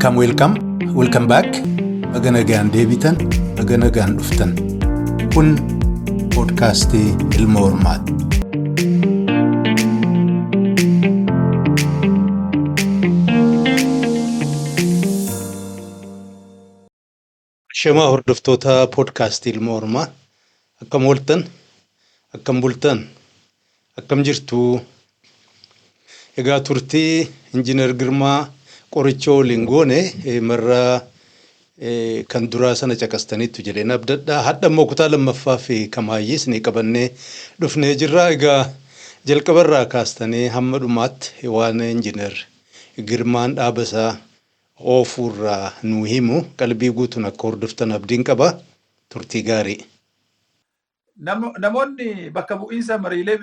Welcome, welcome, welcome back. Baga nagaan deebitan, baga nagaan dhuftan. Kun poodkaastii Ilma Hormaati. Shamaa hordoftoota poodkaastii Ilma Hormaa, akkam ooltan, akkam bultan, akkam jirtu? Egaa turtii Injiinar Girmaa Qorichoo waliin goone marra kan duraa sana caqastaniittu jedheen abdadha. Hadha immoo kutaa lammaffaa fi kamaayyii isinii qabannee dhufnee jirra. Egaa jalqabarraa kaastanii hamma dhumaatti waan Injiinar Girmaan dhaaba isaa oofuurraa nuu himu qalbii guutuun akka hordoftan abdiin qaba. Turtii gaarii. Namoonni bakka bu'iinsa mariilee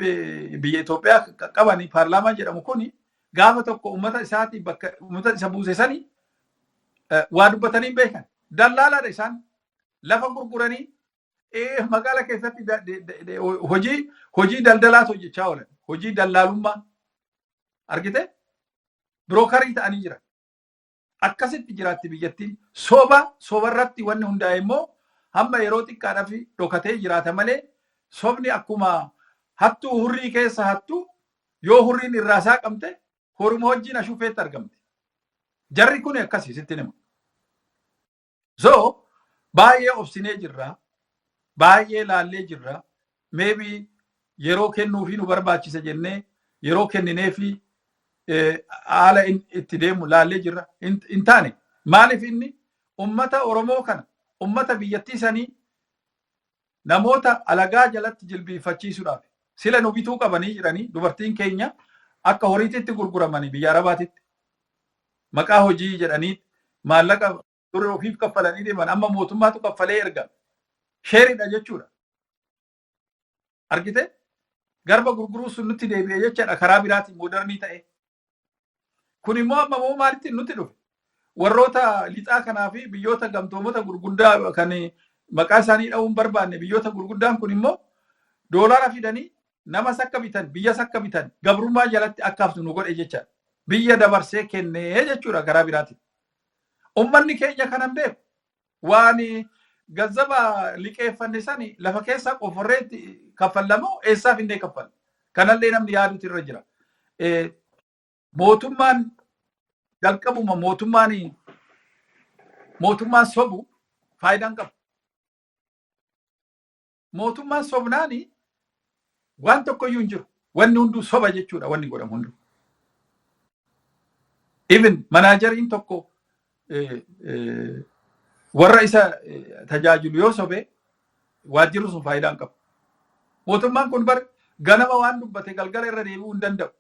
biyya Itoophiyaa qaban paarlaamaa jedhamu kun gaafa tokko uummata isaatii bakka uummata isa buuse sani waa dubbatanii hin beekan. Dallaalaadha isaan. Lafa gurguranii magaala keessatti hojii daldalaatu hojjechaa oolan. Hojii dallaalummaa argite birookarii ta'anii jiran. Akkasitti jiraatti biyyattiin. Soba sobarratti wanni hundaa'e immoo hamma yeroo xiqqaadhaaf dhokatee jiraata malee sobni akkuma hattuu hurrii keessa hattuu yoo hurriin irraa saaqamte horuma wajjin ashuufeetti argamte. Jarri kun akkasii sitti hima. So baay'ee obsinee jirra. Baay'ee laallee jirra. Maybe yeroo kennuufii nu barbaachisa jennee yeroo kennineefi haala itti deemu laallee jirra. Hin taane maaliif inni ummata Oromoo kana ummata biyyattii sanii namoota alagaa jalatti jilbiinfachiisuudhaaf sila nu bituu qabanii jiranii dubartiin keenya akka horiititti gurguramanii biyya Arabaatitti maqaa hojii jedhanii maallaqa ture ofiif kaffalanii deeman amma mootummaatu kaffalee erga sheeridha jechuudha. Argite? Garba gurguruu sun nutti deebi'e jechaadha karaa biraatiin moodarnii ta'e. Kun immoo amma immoo maalitti nutti dhufe? Warroota lixaa kanaa fi biyyoota gamtoomota gurguddaa kan maqaa isaanii dha'uu hin barbaanne biyyoota gurguddaan kun immoo doolaara fidanii namas akka bitan biyyas akka bitan gabrummaa jalatti akka haftu nu godhe jechaadha. Biyya dabarsee kennee jechuudha karaa biraatiin. Uummanni keenya kanan beeku. Waan ganzaba liqeeffanne sani lafa keessaa qoforree kaffallamoo eessaa finnee kaffalla? Kanallee namni yaaduutu irra jira. Mootummaan jalqabuma mootummaan sobu faayidaan qabu. Mootummaan sobnaani waan tokkoyyuu hin jiru. Wanni hunduu soba jechuudha wanni godhamu hunduu. Even manaajariin tokko warra isa tajaajilu yoo sobe waajjirri sun faayidaa hin qabu. Mootummaan kun bar ganama waan dubbate galgala irra deebi'uu hin danda'u.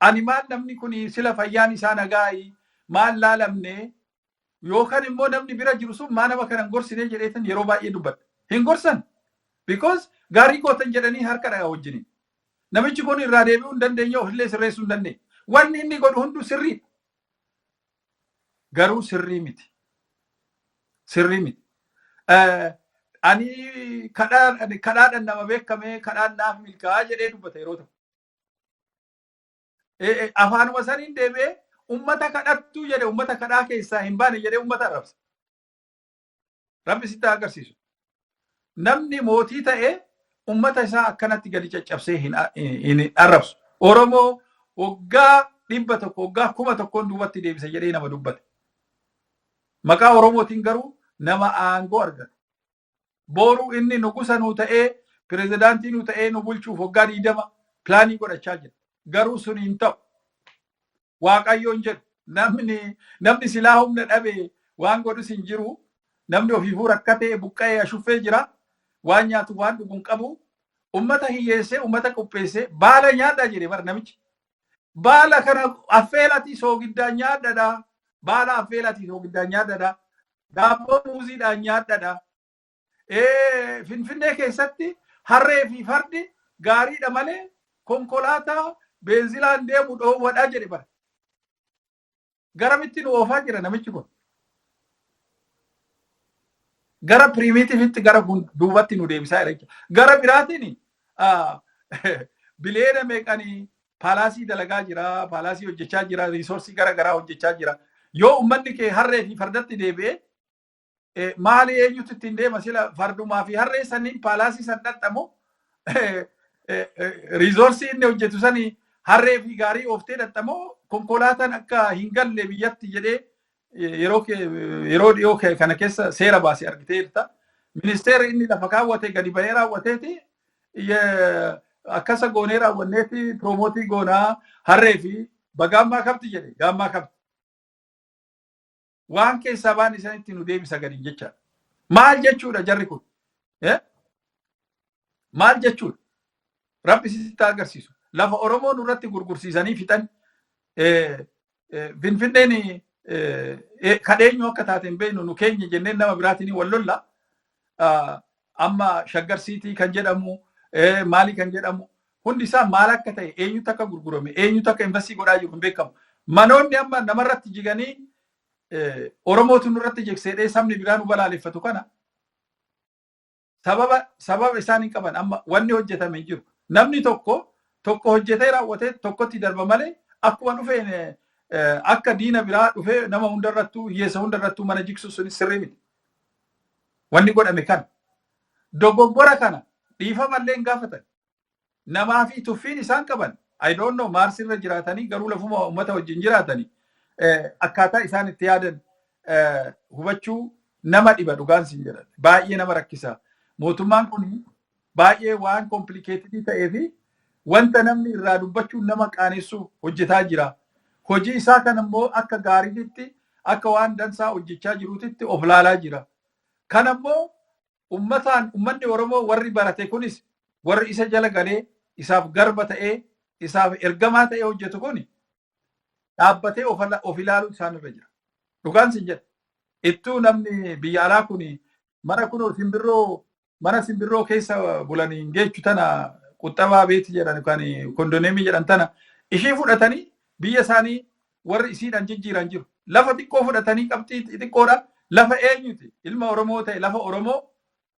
Ani maal namni kun sila fayyaan isaa nagaayi maal laalamne yookaan immoo namni bira jiru sun maa nama kana hin gorsine jedheetan yeroo baay'ee dubbadha. Hin gorsan. Because gaarii gootan jedhanii harka dhagaa wajjiniin. Namichi kun irraa deebi'uu hin dandeenye ofillee sirreessuu hin dandeenye. Wanni inni godhu hunduu sirriidha. Garuu sirrii miti. Sirrii miti. Ani kadhaadhaan nama beekame kadhaan naaf milkaa'aa jedhee dubbata yeroo tokko. Afaanuma saniin deebi'ee ummata kadhattuu jedhe ummata kadhaa keessaa hin baane jedhee ummata arrabsa. Rabbi sitti haa agarsiisu. Namni mootii ta'e ummata isaa akkanatti gadi caccabsee hin arrabsu. Oromoo waggaa 100 waggaa 1000 duubatti deebisa jedhee nama dubbate. Maqaa Oromootiin garuu nama aangoo argate. Boru inni nugusa nuu ta'ee pirezidaantii nuu ta'ee nu bulchuuf waggaa 20 pilaanii godhachaa jira. Garuu sun hin ta'u. Waaqayyoon jedhu namni silaa humna dhabe waan godhus hin jiru. Namni ofiifuu rakkatee buqqa'ee ashuffee jira. Waan nyaatu waan dhugu hin qabu. Ummata hiyyeessee ummata qopheessee baala nyaadhaa jedhe bara namichi. Baala kana affeelatii soogiddaan nyaadhadha. Baala affeelatii soogiddaan nyaadhadha. Daabboo muuziidhaan nyaadhadha. Finfinnee keessatti harree fi fardi gaariidha malee konkolaataa beenzilaan deemu dhoowwadha jedhe bara. Garamitti nu oofaa jira namichi kun? Gara piriimiitiifitti gara duubatti nu deebisaa jira jechuudha. Gara biraatiin biliyeena meeqanii paalaasii dalagaa jira, paalaasii hojjechaa jira, riisoorsii gara garaa hojjechaa jira. Yoo uummanni kee harree fi fardatti deebi'ee, maali, eenyutu ittiin deema? Sila fardumaa fi harree saniin palace san dhadhamu, resource inni hojjetu sanii harree fi gaarii ooftee dhadhamoo, konkolaataan akka hin galle biyyatti jedhee yeroo dhiyoo kana keessa seera baase argiteerta. Ministeerri inni lafa kaawwate gadi bahee raawwateeti, akkasa goonee raawwanneeti promote goonaa, harree fi bagaammaa kabti jedhe, gaammaa kabti. Waan keessaa baan isanitti nu deebisa gadi jecha. Maal jechuudha jarri kun? Maal jechuudha? Rabbi sitti agarsiisu. Lafa Oromoo nurratti gurgursiisanii fixan. Finfinneen kadheenyu akka taate hin beeknu, nu keenya jenneen nama biraatiin wal lolla. Amma Shaggar City kan jedhamu, maali kan jedhamu, hundi isaa maal akka ta'e, eenyutu akka gurgurame, eenyutu akka invest godhaa jiru hin beekamu. Manoonni amma namarratti jiganii, Oromootu nurratti jigseedhee sabni biraa nu balaaleffatu kana sababa isaan hin qaban. Amma wanni hojjetame hin jiru. Namni tokko tokko hojjetee raawwatee tokkotti darba malee, akkuma dhufeen akka diina biraa dhufee nama hundarrattuu, hiyyeessa hundarrattuu mana jigsu sunis sirrii miti. Wanni godhame kana. Dogoggora kana dhiifamallee hin gaafatan. Namaa fi tuffiin isaan qaban. I don't know, Marsirra jiraatanii garuu lafuma uummata wajjin jiraatanii akkaataa isaan itti yaadan hubachuu nama dhiba, dhugaan siin jedhan. Baay'ee nama rakkisa. Mootummaan kun baay'ee waan complicated ta'ee fi wanta namni irraa dubbachuun nama qaanessu hojjetaa jira. Hojii isaa kan immoo akka gaariitti, akka waan dansaa hojjechaa jiruutitti of laalaa jira. Kan ammoo ummataan, ummanni Oromoo warri barate kunis, warri isa jala galee isaaf garba ta'ee isaaf ergamaa ta'ee hojjetu kun dhaabbatee of ilaaluu isaan irra jira. Dhugaan sin jedha. Ittuu namni biyya alaa kun mana kunoo simbirroo, mana simbirroo keessa bulanii hin geechu tana, quxxabaa beeti jedhan, kan condominium jedhan tana ishii fudhatanii biyya isaanii warri isiidhaan jijjiiran jiru. Lafa xiqqoo fudhatanii, qabxii xixiqqoodha. Lafa eenyuti? Ilma Oromoo ta'e, lafa Oromoo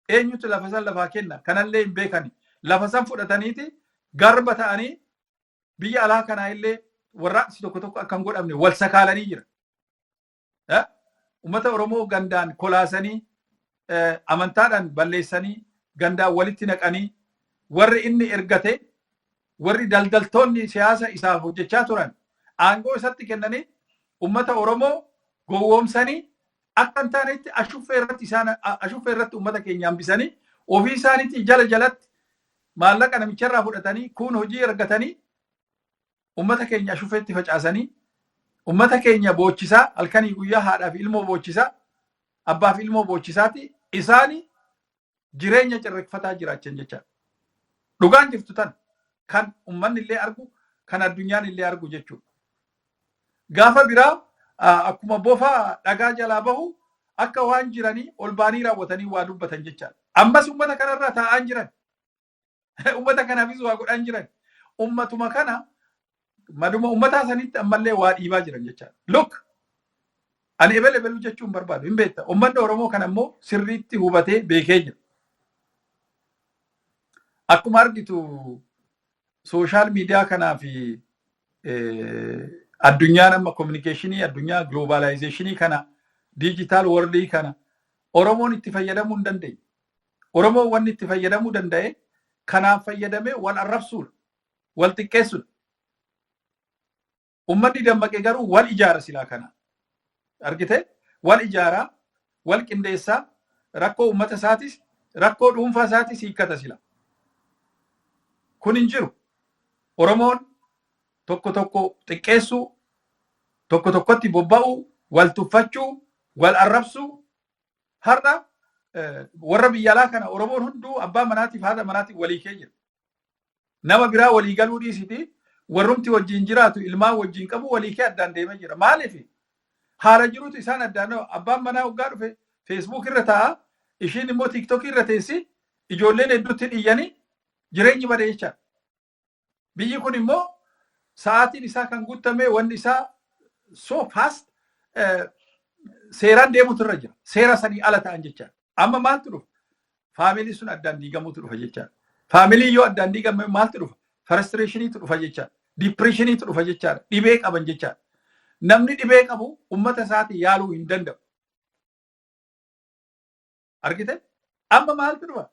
eenyutu lafa san lafaa kenna? Kanallee hin beekani. Lafa san fudhataniiti garba ta'anii biyya alaa kanaa illee warraaqsi tokko tokko akka hin godhamne wal sakaalanii jira. Uummata Oromoo gandaan kolaasanii, amantaadhaan balleessanii, gandaan walitti naqanii, warri inni ergate, warri daldaltoonni siyaasa isaaf hojjechaa turan aangoo isatti kennanii uummata Oromoo gowwoomsanii, akka hin taanetti ashuffee irratti isaan, ashuffee irratti uummata keenya hambisanii, ofii isaaniitti jala jalatti maallaqa namicharraa fudhatanii, kun hojii argatanii, uummata keenya ashuffeetti facaasanii, uummata keenya boochisaa, halkanii guyyaa haadhaaf ilmoo boochisaa, abbaaf ilmoo boochisaati isaani jireenya cirreeffataa jiraachan jechaadha. Dhugaan jirtu tan, kan uummanni illee argu, kan addunyaan illee argu jechuudha. Gaafa biraa akkuma bofa dhagaa jalaa bahu akka waan jiranii ol baanii raawwatanii waa dubbatan jechaadha. Ammas uummata kanarra taa'aan jiran. Uummata kanaafis waa godhaan jiran. Uummatuma kana, maduma uummataa sanitti ammallee waa dhiibaa jiran jechaadha. Look, ani ebel ebeluu jechuun barbaadu hin beekta. Uummanni Oromoo kana immoo sirriitti hubatee beekee jira. Akkuma argitu social media kanaa fi addunyaan amma communication, addunyaa globalization kana, digital world kana Oromoon itti fayyadamuu hin dandeenye. Oromoon wanni itti fayyadamuu danda'e kanaan fayyadamee wal arrabsuudha. Wal xiqqeessuudha. Uummanni dammaqe garuu wal ijaara silaa kana. Argite? Wal ijaaraa, wal qindeessaa, rakkoo uummata isaatis, rakkoo dhuunfaa isaatis hiikkata sila. Kun hin jiru. Oromoon tokko tokko xiqqeessuu, tokko tokkotti bobba'uu, wal tuffachuu, wal arrabsuu. Har'a warra biyya alaa kana Oromoon hunduu abbaa manaatiif haadha manaatiif walii kee jira. Nama biraa walii galuu dhiisiti, warrumti wajjin jiraatu, ilmaan wajjin qabu walii kee addaan deemee jira. Maaliif? Haala jirutu isaan addaan. Abbaan manaa waggaa dhufe Facebook irra taa'a, ishiin immoo TikTok irra teessi, ijoolleen hedduutti dhiyyanii jireenyi bade jechaadha. Biyyi kun immoo sa'aatiin isaa kan guutame, wanni isaa so fast, seeraan deemutu irra jira. Seera sanii ala ta'an jechaadha. Amma maaltu dhufa? Family sun addaan diigamuutu dhufa jechaadha. Family yoo addaan diigame maaltu dhufa? Frustrationiitu dhufa jechaadha. Depressioniitu dhufa jechaadha. Dhibee qaban jechaadha. Namni dhibee qabu ummata isaatii yaaluu hin danda'u. Argite? Amma maaltu dhufa?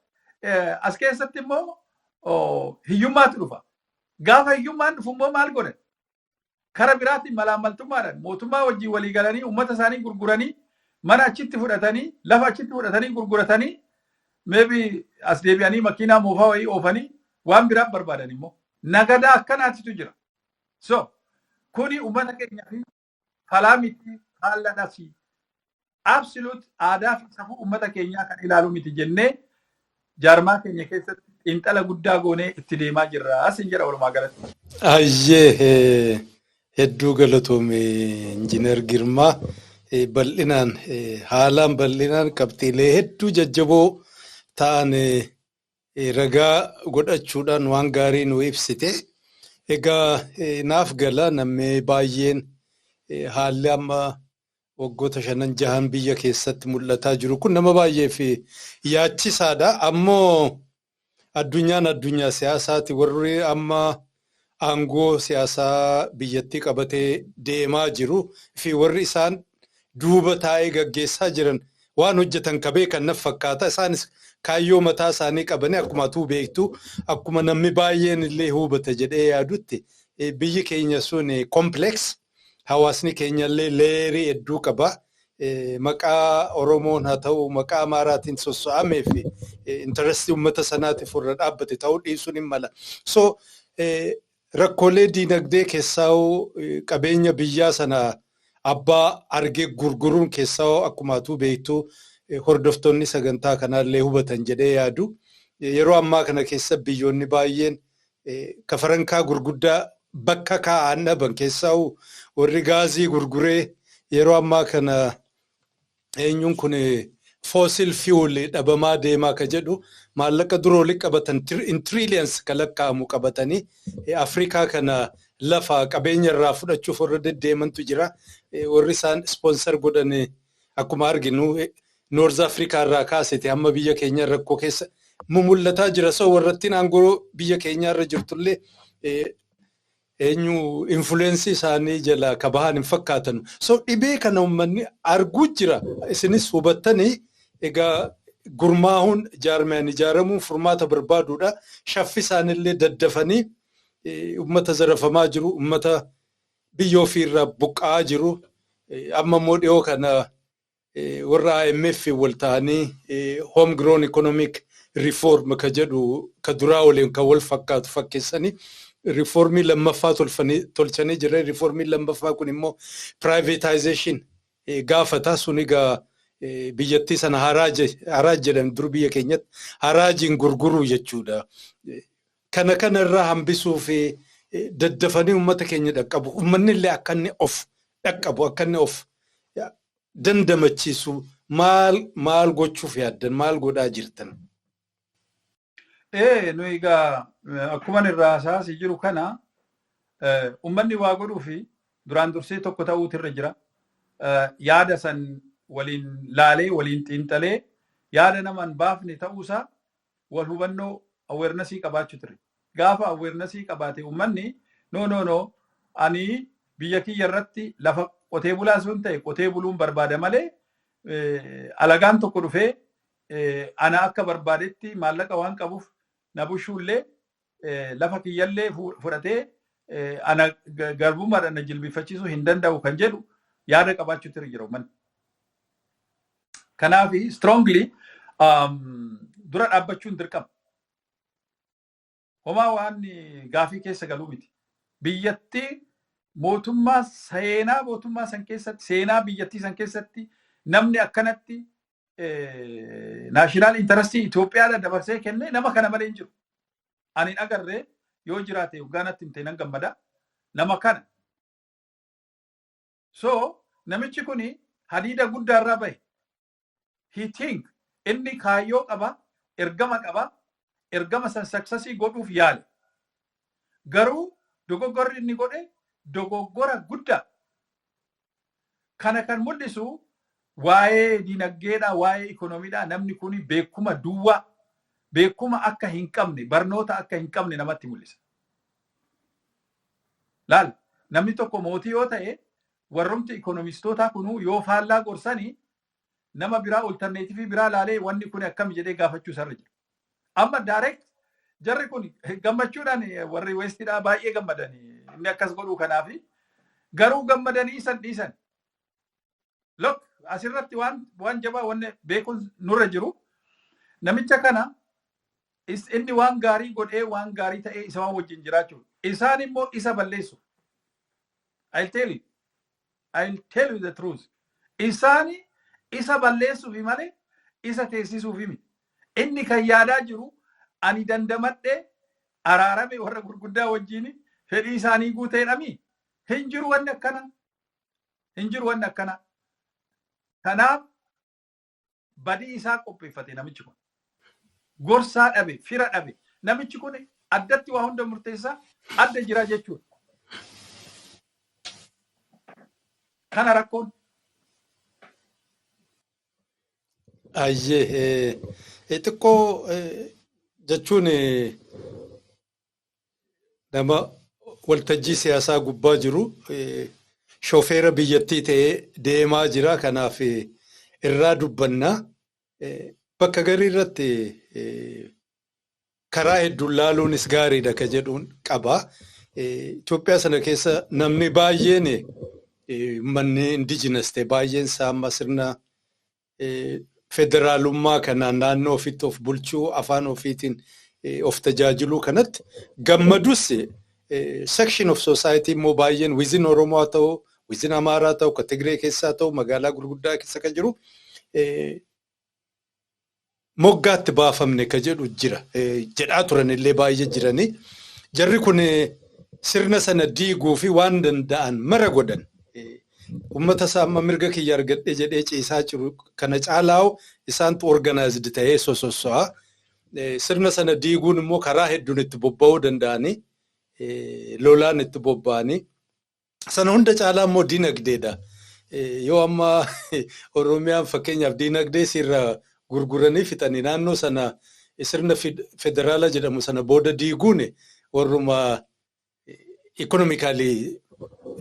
As keessatti immoo hiyyummaatu dhufa. Gaafa hiyyummaan dhufu immoo maal godhan? Kara biraatiin malaammaltummaadhaan mootummaa wajjin walii galanii, ummata isaanii gurguranii, mana achitti fudhatanii, lafa achitti fudhatanii gurguratanii, maybe as deebi'anii makiinaa moofaa wayii oofanii waan biraan barbaadan immoo nagadaa akkanaatitu jira. So kuni ummata keenya fi falaa miti, haalladhasi. Absolute aadaa fi safuu ummata keenyaa kan ilaalu miti jennee jaarmaa keenya keessatti xiinxala guddaa goonee itti deemaa jirra. Asin jedha walumaa galatti. Ayyee, hedduu galatoome, Injiinar Girmaa. Bal'inaan, haalaan bal'inaan qabxiilee hedduu jajjaboo ta'an ragaa godhachuudhaan waan gaarii nu ibsite. Egaa naaf gala, namni baay'een haalli amma waggoota shanan jahan biyya keessatti mul'ataa jiru kun nama baay'eef yaachisaadha. Ammoo addunyaan addunyaa siyaasaati. Warri amma aangoo siyaasaa biyyattii qabatee deemaa jiru fi warri isaan duuba taa'ee gaggeessaa jiran waan hojjetan ka beekan naf fakkaata. Isaanis kaayyoo mataa isaanii qabanii, akkuma atuu beektu, akkuma namni baay'een illee hubata jedhee yaadutti, biyyi keenya sun complex, hawaasni keenya illee layerii hedduu qaba. Maqaa Oromoon haa ta'u, maqaa Amaaraatiin sosso'amee fi interestii uummata sanaatiif warra dhaabbate ta'uu dhiisuun hin mala. So rakkoolee diinagdee keessaa qabeenya biyyaa sana abbaa argee gurguruun keessaa, akkuma atuu beektu, hordoftoonni sagantaa kanaallee hubatan jedhee yaadu. Yeroo ammaa kana keessa biyyoonni baay'een kafarankaa gurguddaa bakka kaa'an dhaban, keessaa warri gaazii gurguree yeroo ammaa kana eenyuun kun fossil fuel dhabamaa deemaa ka jedhu, maallaqa duroo qabatan in trillions ka lakkaa'amu qabatanii Afrikaa kana lafa qabeenya irraa fudhachuuf warra deddeemantu jira. Warri isaan sponsor godhan akkuma arginu North Afrikaa irraa kaasete hamma biyya keenya rakkoo keessa mumul'ataa jira. So warrattiin aangoo biyya keenya irra jirtullee eenyu influenceii isaanii jala ka bahan hin fakkaatan. So dhibee kana uummanni arguu jira. Isinis hubattanii egaa gurmaahuun jaarmiyaan ijaaramuun furmaata barbaaduudha. Shaffi isaanillee daddafanii uummata zarafamaa jiru, uummata biyya ofiirraa buqqa'aa jiru. Amma immoo dhiyoo kana warra IMF wal ta'anii home grown economic reform ka jedhu, ka duraa waliin kan wal fakkaatu fakkeessanii, reformii lammaffaa tolchanii jira. Reformii lammaffaa kun immoo privatization gaafata. Sun egaa biyyattii sana haraaj jedhan, dur biyya keenyatti haraajiin gurguruu jechuudha. Kana kanarraa hambisuu fi daddafanii uummata keenya dhaqqabu. Uummanni illee akka inni of dhaqqabu, akka inni of dandamachiisu maal maal gochuuf yaaddan, maal godhaa jirtan? Ee, nu egaa akkuma irraa haasa'aa jiru kana, uummanni waa godhuu fi duraan dursee tokko ta'uutu irra jira. Yaada san waliin laalee, waliin xiinxalee, yaada naman baafne ta'uusaa wal hubannoo, awarenessii qabaachuu ture. Gaafa awarenessii qabaate uummanni, "No, no, no, ani biyya kiyya irratti lafa qotee bulaa sun ta'e qotee buluun barbaada malee alagaan tokko dhufee ana akka barbaadetti maallaqa waan qabuuf na bushuullee, lafa kiyyallee fudhatee ana garbummaadhaan na jilbifachiisuu hin danda'u" kan jedhu yaada qabaachuutu irra jira uummanni. Kanaaf strongly dura dhaabbachuun dirqama. Homaa waan gaafii keessa galuu miti. Biyyattii mootummaa seenaa mootummaa san keessatti, seenaa biyyattii san keessatti namni akkanatti national interestii Itoophiyaadha dabarsee kenne nama kana malee hin jiru. Ani hin agarree, yoo jiraate hoggaanatti himte nan gammada. Nama kana. So namichi kuni hadiida guddaarraa bahe. He think inni kaayyoo qaba, ergama qaba, ergama san successii godhuuf yaale. Garuu dogoggorri inni godhe dogoggora guddaa. Kana kan mul'isu waa'ee dinagdeedha, waa'ee ikoonomiidha. Namni kun beekuma duwwaa, beekuma akka hin qabne, barnoota akka hin qabne namatti mul'isa. Laal, namni tokko mootii yoo ta'e Warrumti ikonomistootaa kunuu yoo faallaa gorsanii nama biraa alternative biraa laalee wanni kun akkam jedhee gaafachuu isarra jira. Amma direct jarri kun gammachuudhaan, warri Westiidhaa baay'ee gammadanii inni akkas godhuu kanaafi, garuu gammadanii san dhiisan. Look, asirratti waan jabaa wanni beekuun nurra jiru, namicha kana inni waan gaarii godhee, waan gaarii ta'ee isa waan wajjin jiraachuu, isaan immoo isa balleessu. I'll tell you. I'll tell you the truth. Isaani isa balleessuufi malee isa teessisuufi miti. Inni kan yaadaa jiru, ani dandamadhee araarame warra gurguddaa wajjin fedhii isaanii guuteedhami. Hin jiru wanni akkana. Hin jiru wanni akkana. Kanaaf badii isaa qopheeffate namichi kun. Gorsaa dhabe, fira dhabe. Namichi kun addatti waa hunda murteessaa adda jira jechuudha. Kana rakkoon. Ayyee, xiqqoo jechuun nama waltajjii siyaasaa gubbaa jiru, shofeera biyyattii ta'ee deemaa jira. Kanaaf irraa dubbannaa. Bakka garii irratti karaa hedduun laaluunis gaariidha ka jedhuun qaba. Itoophiyaa sana keessa namni baay'een, manni indigenous ta'e baay'een isaa amma sirna federaalummaa kanaan naannoo ofiitti of bulchuu, afaan ofiitiin of tajaajiluu kanatti gammadus, section of society immoo baay'een within Oromoo haa ta'u, within Amaaraa ta'u, ka Tigree keessaa ta'u, magaalaa gurguddaa keessa kan jiru moggaatti baafamne ka jedhu jira. Jedhaa turan illee baay'ee jiranii. Jarri kun sirna sana diiguu fi waan danda'an mara godhan. Uummata isaa amma mirga kiyya argadhe jedhee ciisaa jiru kana caalaa isaantu organized ta'ee sosso'a. Sirna sana diiguun immoo karaa hedduun itti bobba'uu danda'anii, lolaan itti bobba'anii. Sana hunda caalaa immoo dinagdeedha. Yoo amma Oromiyaan fakkeenyaaf dinagdee sirra gurguranii fixanii, naannoo sana sirna federaala jedhamu sana booda diiguun warruma economically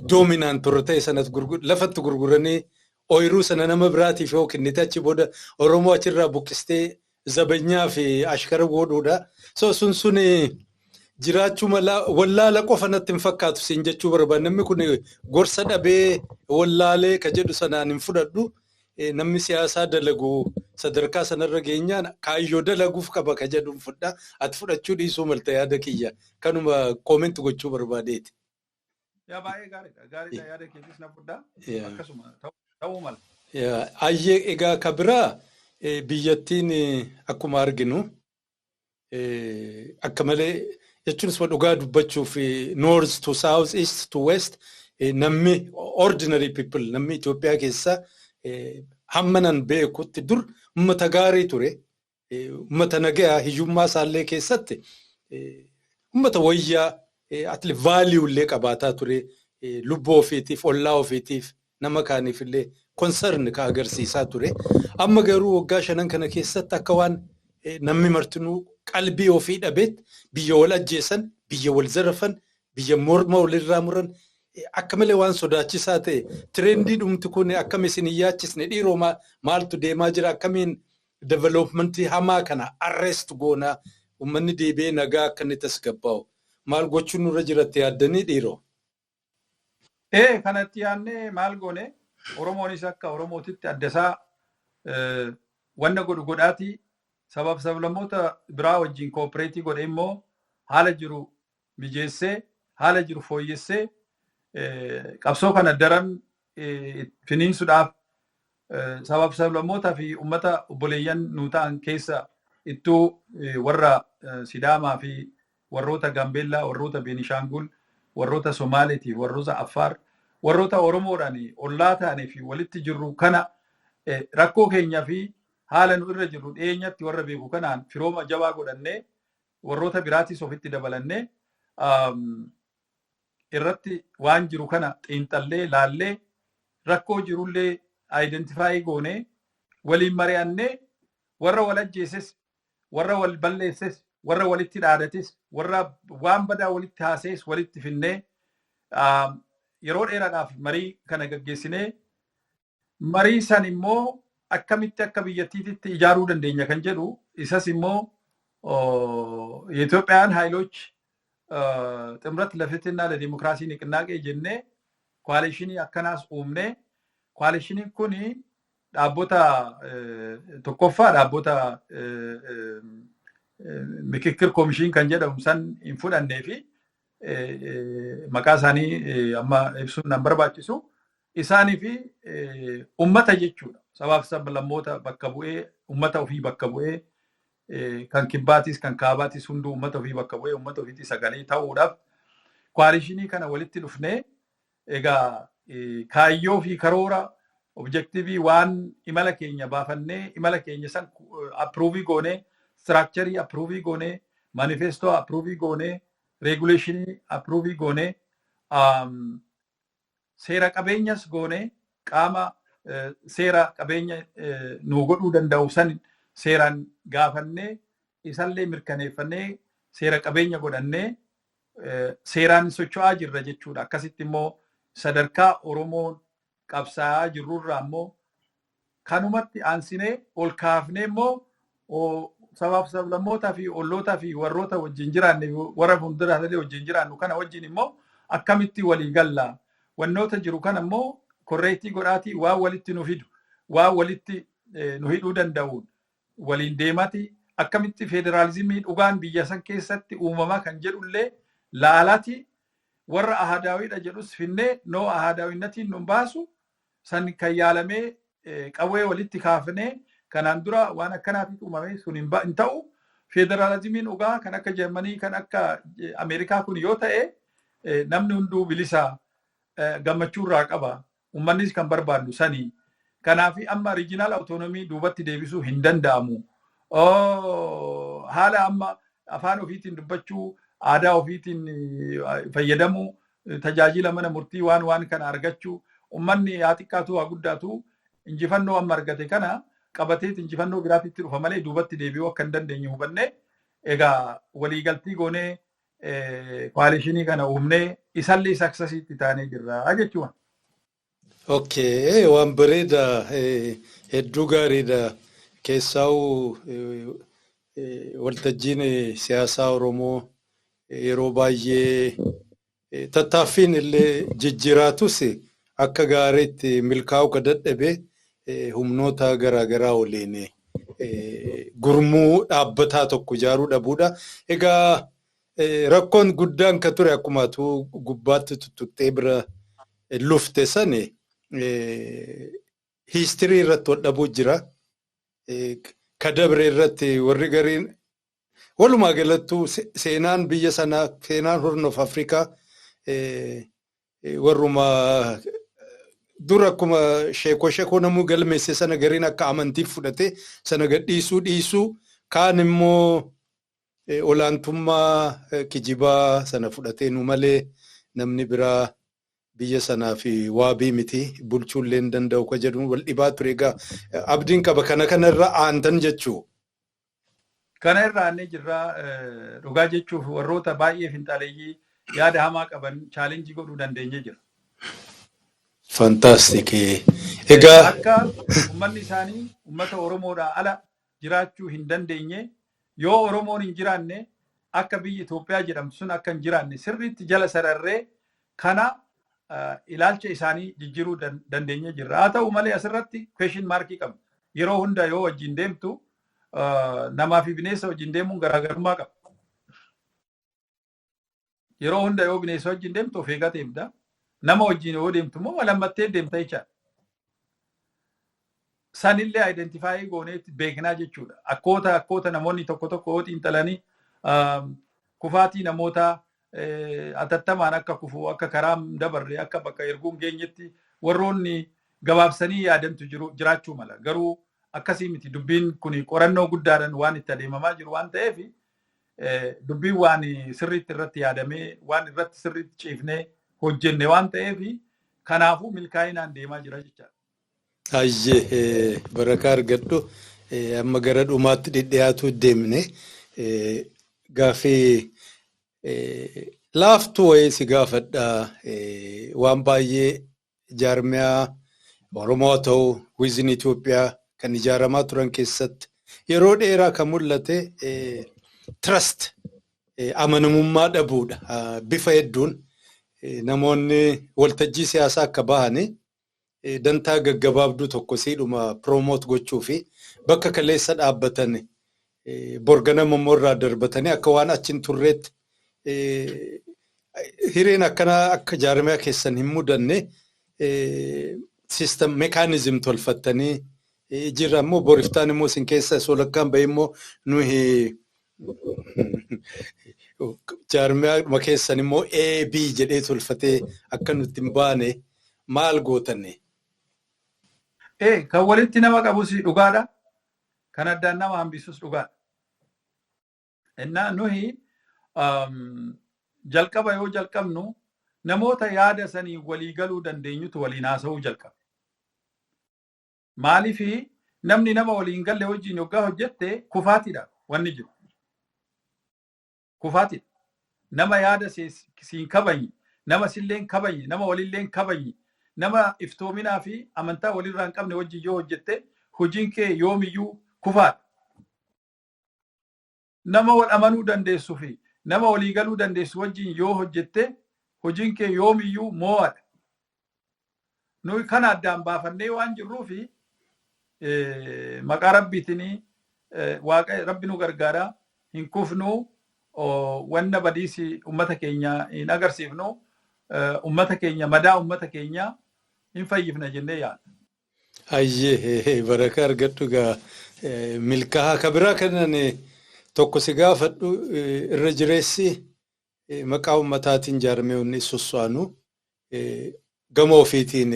dominant warra ta'e sanatti lafatti gurguranii, ooyiruu sana nama biraatiif yoo kennite, achi booda Oromoo achirraa buqqistee zabanyaa fi ashkara godhuudha. So sun jiraachuu mala wallaala qofa natti hin fakkaatu siin jechuu barbaada. Namni kun gorsa dhabee wallaalee ka jedhu sanaan hin fudhadhu. Namni siyaasaa dalagu sadarkaa sanarra geenyaan kaayyoo dalaguuf qaba ka jedhu hin fudha. Ati fudhachuu dhiisuu malta, yaada kiyya. Kanuma comment gochuu barbaadeeti. Yaa, baay'ee gaariidha. Gaariidha, yaada keetis na fudhaa. Akkasuma ta'uu mala. Ayyee, egaa ka biraa biyyattiin akkuma arginu akka malee jechuunis dhugaa dubbachuuf north to south, east to west, namni ordinary people, namni Itoophiyaa keessa hammanan beekutti dur uummata gaarii ture. Uummata nagayaa, hiyyummaa isaallee keessatti uummata wayyaa atli value illee qabaataa ture. Lubbuu ofiitiif, ollaa ofiitiif, nama kaaniif illee concern ka agarsiisaa ture. Amma garuu waggaa 5n kana keessatti akka waan namni martinuu qalbii ofii dhabeet biyya wal ajjeesan, biyya wal zarafan, biyya morma walirraa muran, akka malee waan sodaachisaa ta'e. Trendii dhumti kun akkam isin hin yaachisne dhiiroo? Maaltu deemaa jira? Akkamiin developmentii hamaa kana arrest goonaa, uummanni deebi'ee nagaa akka inni tasgabbaa'u maal gochuun nurra jiratti yaaddanii dhiiroo? Ee, kanatti yaadnee maal goone, Oromoonis akka Oromootitti adda isaa wanna godhu godhaatii, sabab sablammoota biraa wajjin cooperate godhe immoo haala jiru mijeessee, haala jiru fooyyessee, qabsoo kana daran finiinsuudhaaf sabab sablammootaa fi uummata obboleeyyan nuu ta'an keessa ittuu warra Sidaamaa fi warroota Gaambeellaa, warroota Beenishaangul, warroota Somaaleetii, warroota Affaar, warroota Oromoodhaan ollaa ta'anii fi walitti jirru kana, rakkoo keenyaa fi haala nu irra jirru dhiyeenyatti warra beeku kanaan firooma jabaa godhannee, warroota biraatis ofitti dabalannee, irratti waan jiru kana xiinxallee laallee, rakkoo jirullee identify goonee, waliin mari'annee, warra wal ajjeeses, warra wal balleesses, warra walitti dhaadates, warra waan badaa walitti haasees walitti finnee Yeroo dheeraadhaaf marii kana gaggeessinee, marii san immoo akkamitti akka biyyattiitti ijaaruu dandeenya kan jedhu, isas immoo የኢትዮጵያውያን ኃይሎች ጥምረት ለፍትህና ለዲሞክራሲ ንቅናቄ jennee coalition akkanaas uumnee, coalitioniin kun dhaabbota tokkoffaa dhaabbota ምክክር ኮሚሽን kan jedhamu san hin fudhannee fi maqaa isaanii amma ibsuun nan barbaachisu, isaanii fi ummata jechuudha. Sabaaf sablammoota bakka bu'ee, ummata ofii bakka bu'ee, kan kibbaatis kan kaabaatis hunduu ummata ofii bakka bu'ee ummata ofiitti sagalee ta'uudhaaf coalition kana walitti dhufnee, egaa kaayyoo fi karoora, objective waan imala keenya baafannee, imala keenya san approve goonee, structure approve goonee, manifesto approve goonee, regulation approve goonee, seera qabeenyas goonee, qaama seera qabeenya nu godhuu danda'u san seeraan gaafannee, isallee mirkaneeffannee, seera qabeenya godhannee seeraan socho'aa jirra jechuudha. Akkasitti immoo sadarkaa Oromoon qabsaa'aa jirrurraa immoo kanumatti aansinee ol kaafnee immoo sabaaf sablammootaa fi ollootaa fi warroota wajjin jiraanne, warra fuulduraalee wajjin jiraannu kana wajjin immoo akkamitti walii galla, wannoota jiru kana immoo correct godhaatii waan walitti nu fidu, waan walitti nu hidhuu danda'uun waliin deemati, akkamitti federaalizimii dhugaan biyya san keessatti uumamaa kan jedhullee laalati, warra ahadaawiidha jedhus finnee, noo ahadaawinnatiin nun baasu san kan yaalamee qawwee walitti kaafnee kanaan dura waan akkanaatiif uumame sun hin ta'u. Federaalizimiin dhugaa kan akka Jarmanii, kan akka Ameerikaa kun yoo ta'e, namni hunduu bilisa gammachuu irraa qaba. Uummannis kan barbaadu sanii. Kanaaf amma regional autonomy duubatti deebisuu hin danda'amu. Haala amma afaan ofiitiin dubbachuu, aadaa ofiitiin fayyadamuu, tajaajila mana murtii waan kana argachuu, uummanni haa xiqqaatu haa guddaatu injifannoo amma argate kana qabateet injifannoo biraatitti dhufa malee duubatti deebi'uu akka hin dandeenye hubannee, egaa waliigaltii goonee coalition kana uumnee isallee successitti taanee jirra jechuudha. Okay, waan bareeda, hedduu gaariidha. Keessaa'u waltajjiin siyaasaa Oromoo yeroo baay'ee tattaaffiin illee jijjiiraatus akka gaariitti milkaa'uu ka dadhabe humnoota garaagaraa waliin gurmuu dhaabbataa tokko ijaaruu dhabuudha. Egaa rakkoon guddaan ka ture, akkuma gubbaatti tuttuqxee bira lufte sani, history irratti wal dhabuu jira. Ka dabre irratti warri gariin walumaa galattuu seenaan biyya sanaa, seenaan Horn of Africa, warruma dur akkuma sheekoo sheekoo namuu galmeesse sana gariin akka amantiif fudhate sana gadhiisuu dhiisuu, kaan immoo olaantummaa kijibaa sana fudhatee nu malee namni biraa biyya sanaa fi waabii miti, bulchuullee hin danda'u ka jedhu wal dhibaa ture. Egaa abdiin qaba kana kanarra aantan jechuu. Kana irra aannee jirraa. Dhugaa jechuuf warroota baay'ee finxaaleeyyii yaada hamaa qaban challenge godhuu dandeenyee jira. Fantastic. Egaa akka uummanni isaanii uummata Oromoodhaa ala jiraachuu hin dandeenye, yoo Oromoon hin jiraanne akka biyyi Itoophiyaa jedhamtu sun akka hin jiraanne sirriitti jala sararree kana ilaalcha isaanii jijjiiruu dandeenyee jirra. Haa ta'u malee asirratti question mark qabna. Yeroo hunda yoo wajjin deemtu, namaa fi bineensa wajjin deemuun garaagarummaa qaba. Yeroo hunda yoo bineensa wajjin deemtu of eegaa deemta. Nama wajjin yoo deemtu immoo lammattee deemta jechaadha. Sanillee identify goonee beeknaa jechuudha. Akkoota namoonni tokko tokko yoo xiinxalanii kufaatii namoota atattamaan akka kufu, akka karaa dabarre, akka bakka erguun geenyetti warroonni gabaabsanii yaadantu jiru jiraachuu mala. Garuu akkasii miti. Dubbiin kun qorannoo guddaadhaan waan itti adeemamaa jiru waan ta'eef, dubbiin waan sirriitti irratti yaadamee, waan irratti sirriitti ciifnee hojjenne waan ta'eef, kanaafuu milkaa'inaan deemaa jira jechaadha. Hayyee, barakaa argadhu. Amma gara dhumaatti dhidhiyaatu deemne. Gaaffii Laaftuu wayii si gaafadha. Waan baay'ee jaarmiyaa Oromoo haa ta'u within Itoophiyaa kan ijaaramaa turan keessatti yeroo dheeraa kan mul'ate trust, amanamummaa dhabuudha. Bifa hedduun namoonni waltajjii siyaasaa akka bahanii dantaa gaggabaabduu tokko siidhuma promote gochuu fi bakka kaleessa dhaabbatan borganama immoo irraa darbatanii akka waan achi hin turreetti, hireen akkanaa akka jaarmiyaa keessan hin mudanne system, mechanism tolfattanii jira immoo, boriftaan immoo isin keessa solakkaan bahee immoo nuyi jaarmiyaa keessan immoo AB jedhee tolfatee akka nutti hin baane maal gootanne? Kan walitti nama qabus dhugaadha. Kan addaan nama hambisus dhugaadha. Innaa nuyi jalqaba yoo jalqabnu namoota yaada sanii walii galuu dandeenyutu waliin haasa'uu jalqabe. Maaliifi namni nama waliin galle wajjin yoggaa hojjette kufaatiidha wanni jiru. Kufaatiidha. Nama yaada siin kabajne, nama sillee hin kabajne, nama walillee hin kabajne, nama iftoominaa fi amantaa walirraa hin qabne wajjin yoo hojjette hojiin kee yoomiyyuu kufaadha. Nama wal amanuu dandeessuu fi nama walii galuu dandeessu wajjin yoo hojjette hojiin kee yoomiyyuu moo'adha. Nuyi kana addaan baafannee waan jirruu fi maqaa Rabbiitiin, Waaqa Rabbi nu gargaara, hin kufnu, wanna badiisi ummata keenya hin agarsiifnu, ummata keenya, madaa ummata keenya hin fayyifna jennee yaadna. Hayyee, barakaa argadhu. Egaa milkaa'aa ka biraa kanan tokko si gaafadhu, irra jireessi maqaa ummataatiin jaarmeewwanni sosso'anu gama ofiitiin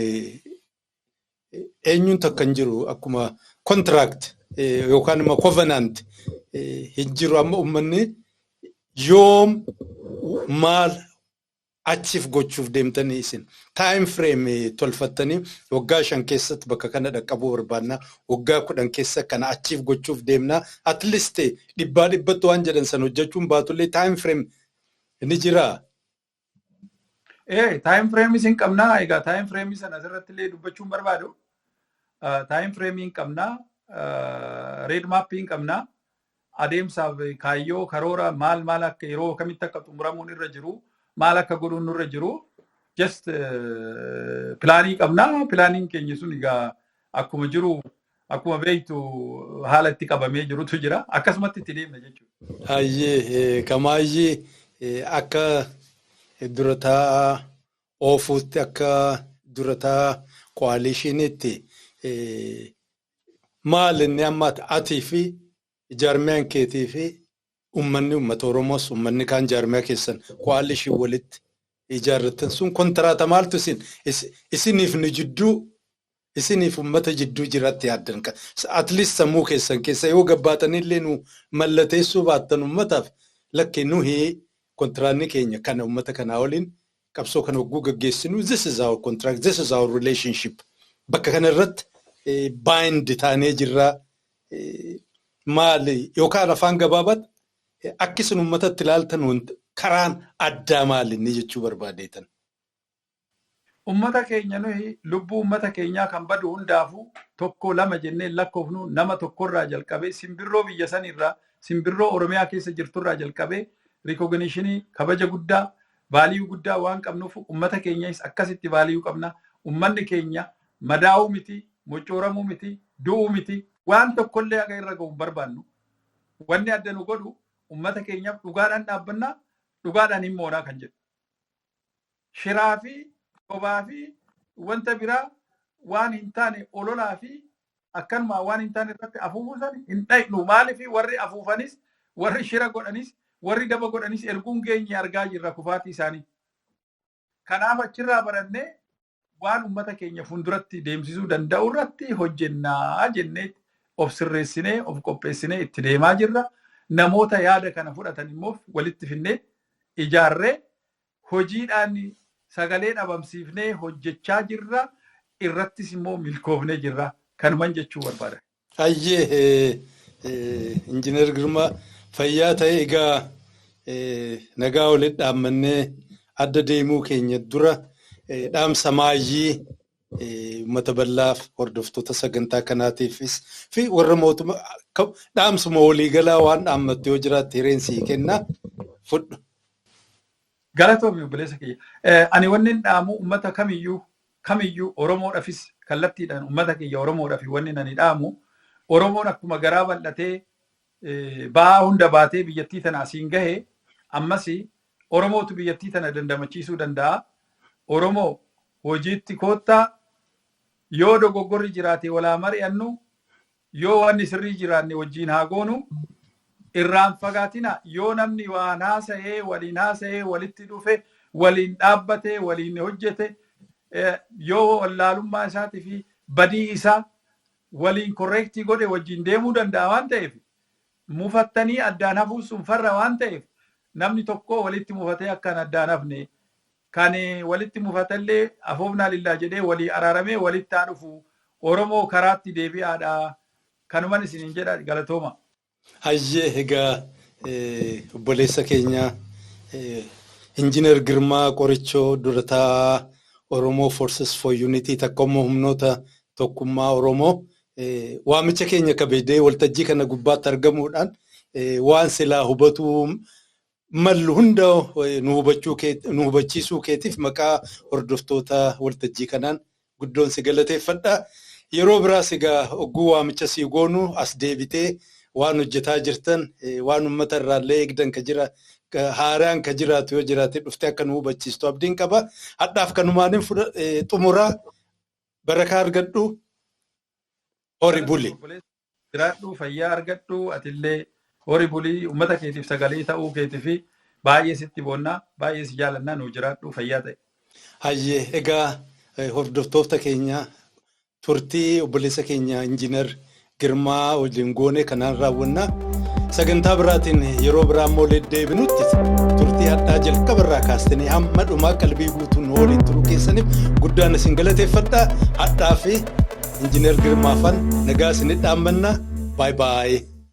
eenyuun takka hin jiru, akkuma contract yookaan immoo covenant hin jiru. Amma uummanni yoom maal achiif gochuuf deemtanii, isin time frame tolfattanii, waggaa 5 keessatti bakka kana dhaqqabuu barbaannaa, waggaa 10 keessa kana achiif gochuuf deemnaa, at least dhibbaa dhibbatti waan jedhan san hojjechuun baatullee time frame ni jiraa? Time frame isin qabnaa. Egaa time frame sana asirratti illee dubbachuun barbaadu. Time frame hin qabnaa. Road map hin qabnaa. Adeemsaaf kaayyoo karoora maal maal akka yeroo kamitti akka xumuramuun irra jiru, maal akka godhuun nurra jiru, just planii qabnaa. Planiin keenya sun egaa akkuma jiru, akkuma beektu, haala itti qabamee jirutu jira. Akkasumatti itti deemna jechuudha. Hayyee, kamaayyee akka dura taa'aa oofuutti, akka dura taa'aa coalitioniitti, maal inni amma atii fi jaarmiyaan keetii fi uummanni uummata Oromoos, uummanni kaan jaarmiyaa keessan coalition walitti ijaarratan sun kontiraataa maaltu isin isiniif nu jidduu, isiniif uummata jidduu jiratti yaaddan? At least sammuu keessan keessa yoo gabbaatanillee nu mallateessuu baattan, uummataaf lakkee nuhi kontiraanni keenya kana, uummata kanaa waliin qabsoo kana hogguu gaggeessinu, this is our contract, this is our relationship, bakka kana irratti bind taanee jirraa maali, yookaan afaan gabaabaatti akka isin uummatatti ilaaltan karaan addaa maali inni jechuu barbaadeetan? Uummata keenya nuyi lubbuu uummata keenyaa kan badu hundaafuu tokko lama jennee lakkoofnu. Nama tokkorraa jalqabee simbirroo biyya sanirraa, simbirroo Oromiyaa keessa jirturraa jalqabee recognitionii, kabaja guddaa, value guddaa waan qabnuuf uummata keenyas akkasitti value qabna. Uummanni keenya madaa'uu miti, moccooramuu miti, du'uu miti, waan tokkollee akka irra ga'u hin barbaannu. Wanni adda nu godhu uummata keenyaaf dhugaadhaan dhaabbannaa, dhugaadhaan hin moonaa kan jedhu. Shiraa fi sobaa fi wanta biraa waan hin taane, ololaa fi akkanuma waan hin taane irratti afuufuu san hin dhaynu. Maaliif warri afuufanis, warri shira godhanis, warri daba godhanis erguun geenye argaa jirra kufaatii isaanii. Kanaaf achirraa barannee waan uummata keenya fuulduratti deemsisuu danda'u irratti hojjennaa jennee of sirreessinee, of qopheessinee itti deemaa jirra. Namoota yaada kana fudhatan immoo walitti finnee ijaarree hojiidhaan sagalee dhabamsiifnee hojjechaa jirra. Irrattis immoo milkoofnee jirra. Kanuman jechuu barbaada. Hayyee, Injiinar Girmaa, fayyaa ta'e. Egaa Nagaa walitti dhaammannee adda deemuu keenya dura dhaamsa maayyii uummata bal'aaf hordoftoota sagantaa kanaatiifis fi warra mootummaa dhaamsuma waliigalaa waan dhaammattu yoo jiraatte hireen sii kenna fudhu. Galatoomi obboleessa kiyya. Ani wanni dhaamu uummata kamiyyuu Oromoodhaafis kallattiidhaan uummata kiyya Oromoodhaaf wanni ani dhaamu Oromoon akkuma garaa bal'atee ba'aa hunda baatee biyyattii tana asiin gahe ammas Oromootu biyyattii tana dandamachiisuu danda'a. Oromoo hojiitti koottaa, yoo dogoggorri jiraate walaa mari'annu, yoo wanni sirrii jiraanne wajjiin haa goonu, irraan fagaatina. Yoo namni waan haasa'ee waliin haasa'ee walitti dhufe, waliin dhaabbate, waliin hojjete, yoo wallaalummaa isaatii fi badii isaa waliin correct godhe wajjiin deemuu danda'a waan ta'eef, mufattanii addaan hafuun sun farra waan ta'eef, namni tokko walitti mufatee akkaan addaan hafne, kan walitti mufatellee afoofnaa lillaa jedhee walii araaramee walitti haa dhufu. Oromoo karaatti deebi'aadha. Kanuman isiniin jedha, galatooma. Hayyee, egaa obboleessa keenya Injiinar Girmaa Qorichoo, durataa Oromoo Forces for Unity, takka immoo humnoota tokkummaa Oromoo, waamicha keenya kabajee waltajjii kana gubbaatti argamuudhaan waan silaa hubatuu mallu hunda nu hubachiisuu keetiif maqaa hordoftoota waltajjii kanaan guddoon si galateeffadha. Yeroo biraas egaa ogguu waamicha sii goonu as deebitee waan hojjetaa jirtan, waan uummata irraallee eegdan ka jira, haaraan ka jiraatu yoo jiraate, dhuftee akka nu hubachiistu abdiin qaba. Hadhaaf kanumaan xumuraa, barakaa argadhu, hori buli. Jiraadhu, fayyaa argadhu, atillee hori bulii. Uummata keetiif sagalee ta'uu keetii fi baay'ee sitti boonnaa, baay'ee si jaalannaa, nu jiraadhu, fayyaa ta'e. Hayyee, egaa hordoftoota keenya, turtii obboleessa keenya Injiinar Girmaa wajjin goone kanaan raawwannaa. Sagantaa biraatiin yeroo biraa immoo deebinutti, turtii hadhaa jalqabarraa kaastanii hamma dhumaa qalbii guutuun waliin turuu keessaniif guddaan isin galateeffadha. Hadhaa fi Injiinar Girmaafan nagaa isinit dhaammannaa. Baay'ee baay'ee.